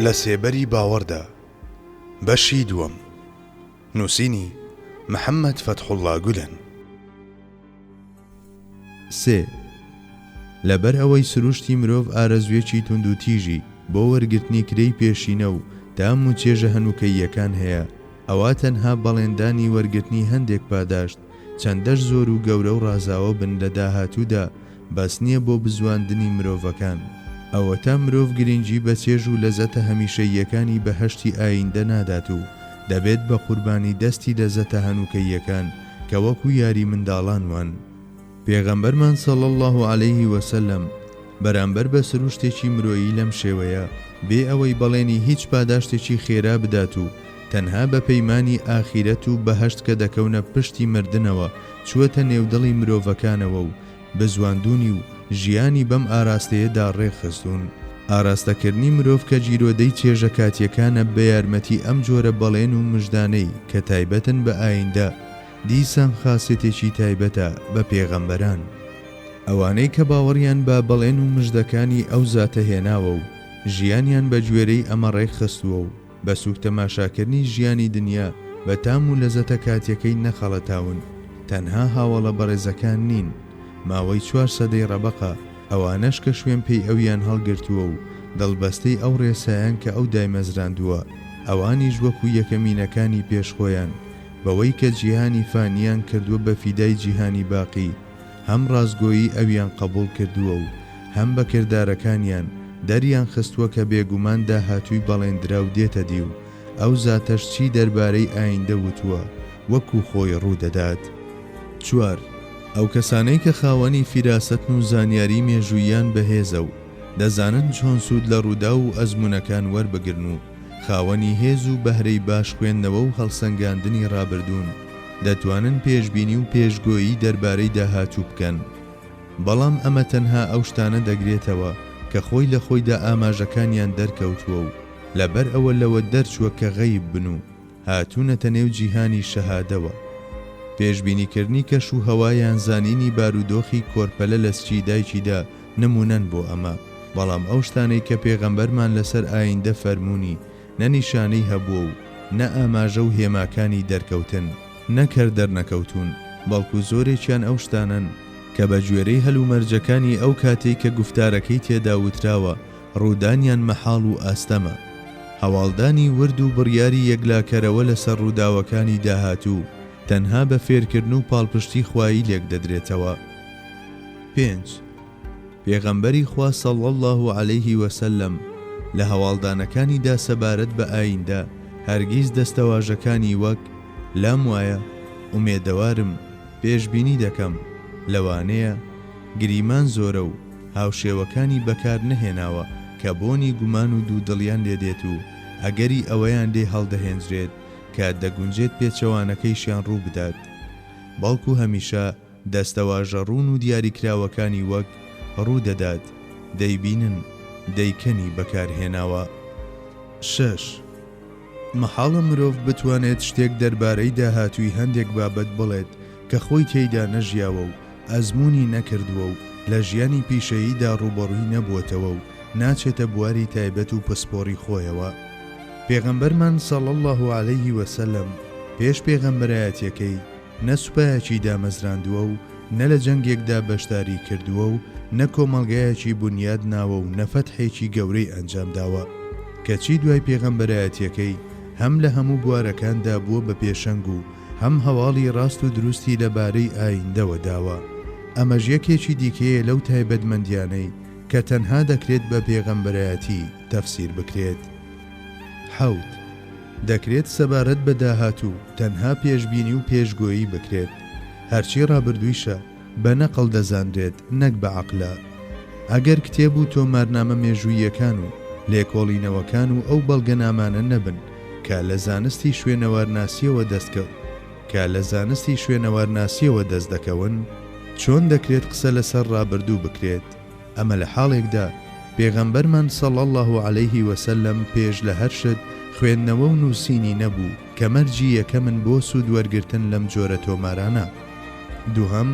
لە سێبەری باوەڕدا، بەشی دووەم، نووسینی، محەممەد فەتحوڵڵا گولەن. سێ، لەبەر ئەوەی سروشتی مرۆڤ ئارەزوویەکی توندوتیژی بۆ وەرگرتنی کرێی پێشینە و تام و چێژە هەنووکەییەکان هەیە، ئەوا تەنها بەڵێندانی وەرگرتنی هەندێک پاداشت، چەندەش زۆر و گەورە و ڕازاوە بن لە داهاتوودا، بەس نییە بۆ بزواندنی مرۆڤەکان. ئەوەتا مرۆڤ گرنگی بە چێژ و لەزەتە هەمیشەییەکانی بەهەشتی ئایندە نادات و دەبێت بە قوربانی دەستی لەزەتە هەنووکەییەکان کە وەکو یاری منداڵان وان. پێغەمبەرمان صلی اللە علیه وسلم بەرامبەر بە سروشتێکی مرۆیی لەم شێوەیە بێ ئەوەی بەڵێنی هیچ پاداشتێکی خێرا بدات و تەنها بە پەیمانی ئاخیرەت و بەهەشت کە دەکەونە پشتی مردنەوە چووەتە نێو دڵی مرۆڤەکانەوە و بزواندوونی و ژیانی بەم ئاراستەیەدا ڕێکخستوون. ئاراستەکردنی مرۆڤ کە گیرۆدەی چێژە کاتییەکانە بە یارمەتی ئەم جۆرە بەڵێن و مژدانەی کە تایبەتن بە ئایندە، دیسان خاسێتێکی تایبەتە بە پێغەمبەران. ئەوانەی کە باوەڕیان بە بەڵێن و مژدەکانی ئەو زاتە هێناوە و ژیانیان بە گوێرەی ئەمە ڕێکخستووە و بە سوک تەماشاکردنی ژیانی دنیا بە تام و لەزەتە کاتیەکەی نەخەڵەتاون، تەنها هاوەڵە بەڕێزەکان نین، ماوەی چوار سەدەی ڕەبەقە، ئەوانەش کە شوێن پێی ئەویان هەڵگرتووە و دڵبەستەی ئەو ڕێسایەن کە ئەو دایمەزراندووە، ئەوانیش وەکو یەکەمینەکانی پێش خۆیان، بەوەی کە جیهانی فانیان کردووە بە فیدای جیهانی باقی، هەم ڕاستگۆیی ئەویان قەبوڵ کردووە و هەم بە کردارەکانیان دەریان خستووە کە بێگومان داهاتووی بەڵێندراو دێتە دی و ئەو زاتەش چی دەربارەی ئایندە وتووە وەکو خۆی ڕوو دەدات. چوار، ئەو کەسانەی کە خاوەنی فیراسەتن و زانیاری مێژووییان بەهێزە و دەزانن چۆن سوود لە ڕووداو و ئەزموونەکان وەربگرن و خاوەنی هێز و بەهرەی باش خوێندنەوە و هەڵسەنگاندنی ڕابردوون، دەتوانن پێشبینی و پێشگۆیی دەربارەی داهاتوو بکەن. بەڵام ئەمە تەنها ئەو شتانە دەگرێتەوە کە خۆی لە خۆیدا ئاماژەکانیان دەرکەوتووە و لەبەر ئەوە لەوە دەرچووە کە غەیب بن و هاتوونەتە نێو جیهانی شەهادەوە. پێشبینیکردنی کەش و هەوا یان زانینی بارودۆخی کۆرپەلە لە سکی دایکیدا نموونەن بۆ ئەمە، بەڵام ئەو شتانەی کە پێغەمبەرمان لەسەر ئایندە فەرموونی نە نیشانەی هەبووە و نە ئاماژە و هێماکانی دەرکەوتن، نەک هەر دەرنەکەوتوون، بەڵکو زۆرێکیان ئەو شتانەن، کە بە گوێرەی هەلومەرجەکانی ئەو کاتەی کە گوفتارەکەی تێدا وتراوە، ڕوودانیان مەحاڵ و ئاستەمە. هەواڵدانی ورد و بڕیاری یەکلاکەرەوە لەسەر ڕووداوەکانی داهاتوو، تەنها بە فێرکردن و پاڵپشتی خوایی لێکدەدرێتەوە. پێنج. پێغەمبەری خوا صلی اللە علیه و سلم لە هەواڵدانەکانیدا سەبارەت بە ئایندە هەرگیز دەستەواژەکانی وەک، لام وایە، ئومێدەوارم، پێشبینی دەکەم، لەوانەیە، گریمان زۆرە و هاوشێوەکانی بەکار نەهێناوە کە بۆنی گومان و دوودڵیان لێ دێت و ئەگەری ئەوەیان لێ هەڵدەهێنجرێت کە دەگونجێت پێچەوانەکەیشیان ڕوو بدات بەڵکو هەمیشە دەستەواژە ڕوون و دیاریکراوەکانی وەک، ڕوودەدات، دەیبینن، دەیکەنی بەکارهێناوە. شەش. مەحاڵە مرۆڤ بتوانێت شتێک دەربارەی داهاتووی هەندێک بابەت بڵێت کە خۆی تێیدا نەژیاوە و ئەزموونی نەکردووە و لە ژیانی پیشەییدا ڕووبەڕووی نەبووەتەوە و ناچێتە بواری تایبەت و پسپۆڕی خۆیەوە. پێغەمبەرمان صلی اللە علیه وسلم پێش پێغەمبەرایەتیەکەی، نە سوپایەکی دامەزراندووە و نە لە جەنگێکدا بەشداری کردووە و نە کۆمەڵگایەکی بونیاد ناوە و نە فەتحێکی گەورەی ئەنجام داوە. کەچی دوای پێغەمبەرایەتیەکەی هەم لە هەموو بوارەکاندا بووە بە پێشەنگ و هەم هەواڵی ڕاست و دروستی لە بارەی ئایندەوە داوە. ئەمەش یەکێکی دیکەیە لەو تایبەتمەندیانەی کە تەنها دەکرێت بە پێغەمبەرایەتی تەفسیر بکرێت. حەوت. دەکرێت سەبارەت بە داهاتوو تەنها پێشبینی و پێشگۆیی بکرێت، هەرچی ڕابردوویشە بە نەقڵ دەزانرێت نەک بە عەقلە. ئەگەر کتێب و تۆمارنامە مێژووییەکان و لێکۆڵینەوەکان و ئەو بەڵگەنامانە نەبن کە لە زانستی شوێنەوارناسییەوە دەست کە لە زانستی شوێنەوارناسییەوە دەست دەکەون، چۆن دەکرێت قسە لەسەر ڕابردوو بکرێت؟ ئەمە لە حاڵێکدا پێغەمبەرمان صلی اللە علیه و سلم پێش لە هەر شت خوێندنەوە و نووسینی نەبوو کە مەرجی یەکەمن بۆ سوود وەرگرتن لەم جۆرە تۆمارانە. دووهەم،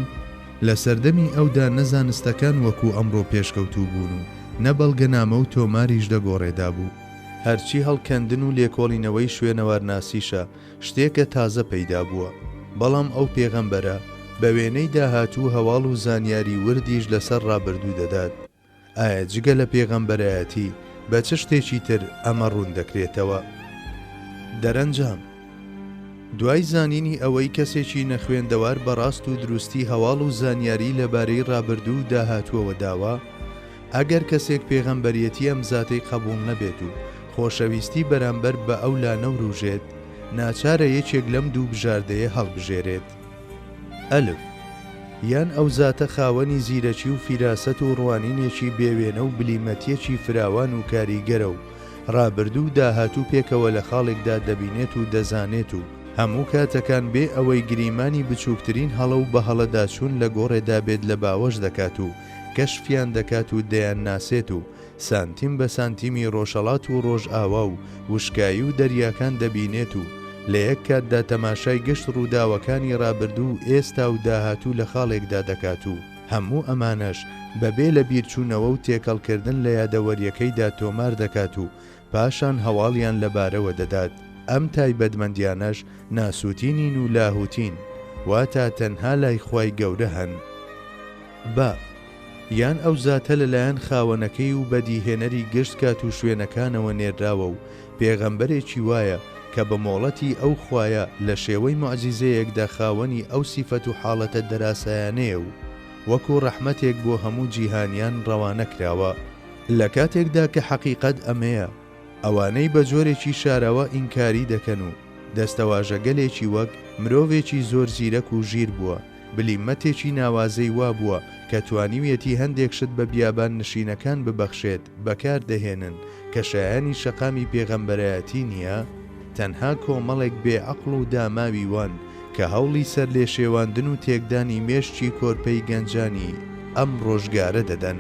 لە سەردەمی ئەودا نە زانستەکان وەکوو ئەمڕۆ پێشکەوتوو بوون و نە بەڵگەنامە و تۆماریش لە گۆڕێدا بوو. هەرچی هەڵکەندن و لێکۆڵینەوەی شوێنەوارناسیشە شتێکە تازە پەیدا بووە، بەڵام ئەو پێغەمبەرە بە وێنەی داهاتوو هەواڵ و زانیاری وردیش لەسەر ڕابردوو دەدات. ئایا جگە لە پێغەمبەرایەتی بە چ شتێکی تر ئەمە ڕوون دەکرێتەوە؟ دەرەنجام، دوای زانینی ئەوەی کەسێکی نەخوێندەوار بە ڕاست و دروستی هەواڵ و زانیاری لەبارەی ڕابردوو و داهاتووەوە داوە، ئەگەر کەسێک پێغەمبەریەتی ئەم زاتەی قەبووڵ نەبێت و خۆشەویستی بەرامبەر بە ئەو لا نەوروژێت، ناچارە یەکێک لەم دوو بژاردەیە هەڵبژێرێت. ئەلف، یان ئەو زاتە خاوەنی زیرەکی و فیراسەت و ڕوانینێکی بێ وێنە و بلیمەتیەکی فراوان و کاریگەرە و ڕابردوو و داهاتوو پێکەوە لە خاڵێکدا دەبینێت و دەزانێت و هەموو کاتەکان بێ ئەوەی گریمانی بچووکترین هەڵە و بەهەڵەداچوون لە گۆڕێدا بێت لە باوەش دەکات و کەشفیان دەکات و دەیانناسێت و سانتیم بە سانتیمی ڕۆژهەڵات و ڕۆژئاوا و وشکایی و دەریاکان دەبینێت و لە یەک کاتدا تەماشای گشت ڕووداوەکانی ڕابردوو و ئێستا و داهاتوو لە خاڵێکدا دەکات و هەموو ئەمانەش بە بێ لە بیرچوونەوە و تێکەڵکردن لە یادەوەریەکەیدا تۆمار دەکات و پاشان هەواڵیان لە بارەوە دەدات. ئەم تایبەتمەندیانەش ناسوتی نین و لاهوتین، واتا تەنها لای خوای گەورە هەن. با. یان ئەو زاتە لەلایەن خاوەنەکەی و بەدیهێنەری گشت کات و شوێنەکانەوە نێرراوە و پێغەمبەرێکی وایە کە بە مۆڵەتی ئەو خوایە لە شێوەی موعجیزەیەکدا خاوەنی ئەو سیفەت و حاڵەتە دەراسایانەیە و وەکو ڕەحمەتێک بۆ هەموو جیهانیان ڕەوانە کراوە. لە کاتێکدا کە حەقیقەت ئەمەیە، ئەوانەی بە جۆرێکی شاراوە ئینکاری دەکەن و دەستەواژەگەلێکی وەک، مرۆڤێکی زۆر زیرەک و ژیر بووە، بلیمەتێکی ناوازەی وا بووە کە توانیویەتی هەندێک شت بە بیابان نشینەکان ببەخشێت بەکار دەهێنن کە شایانی شەقامی پێغەمبەرایەتی نییە، تەنها کۆمەڵێک بێ عەقڵ و داماوی وان کە هەوڵی سەرلێشێواندن و تێکدانی مێشکی کۆرپەی گەنجانی ئەم ڕۆژگارە دەدەن.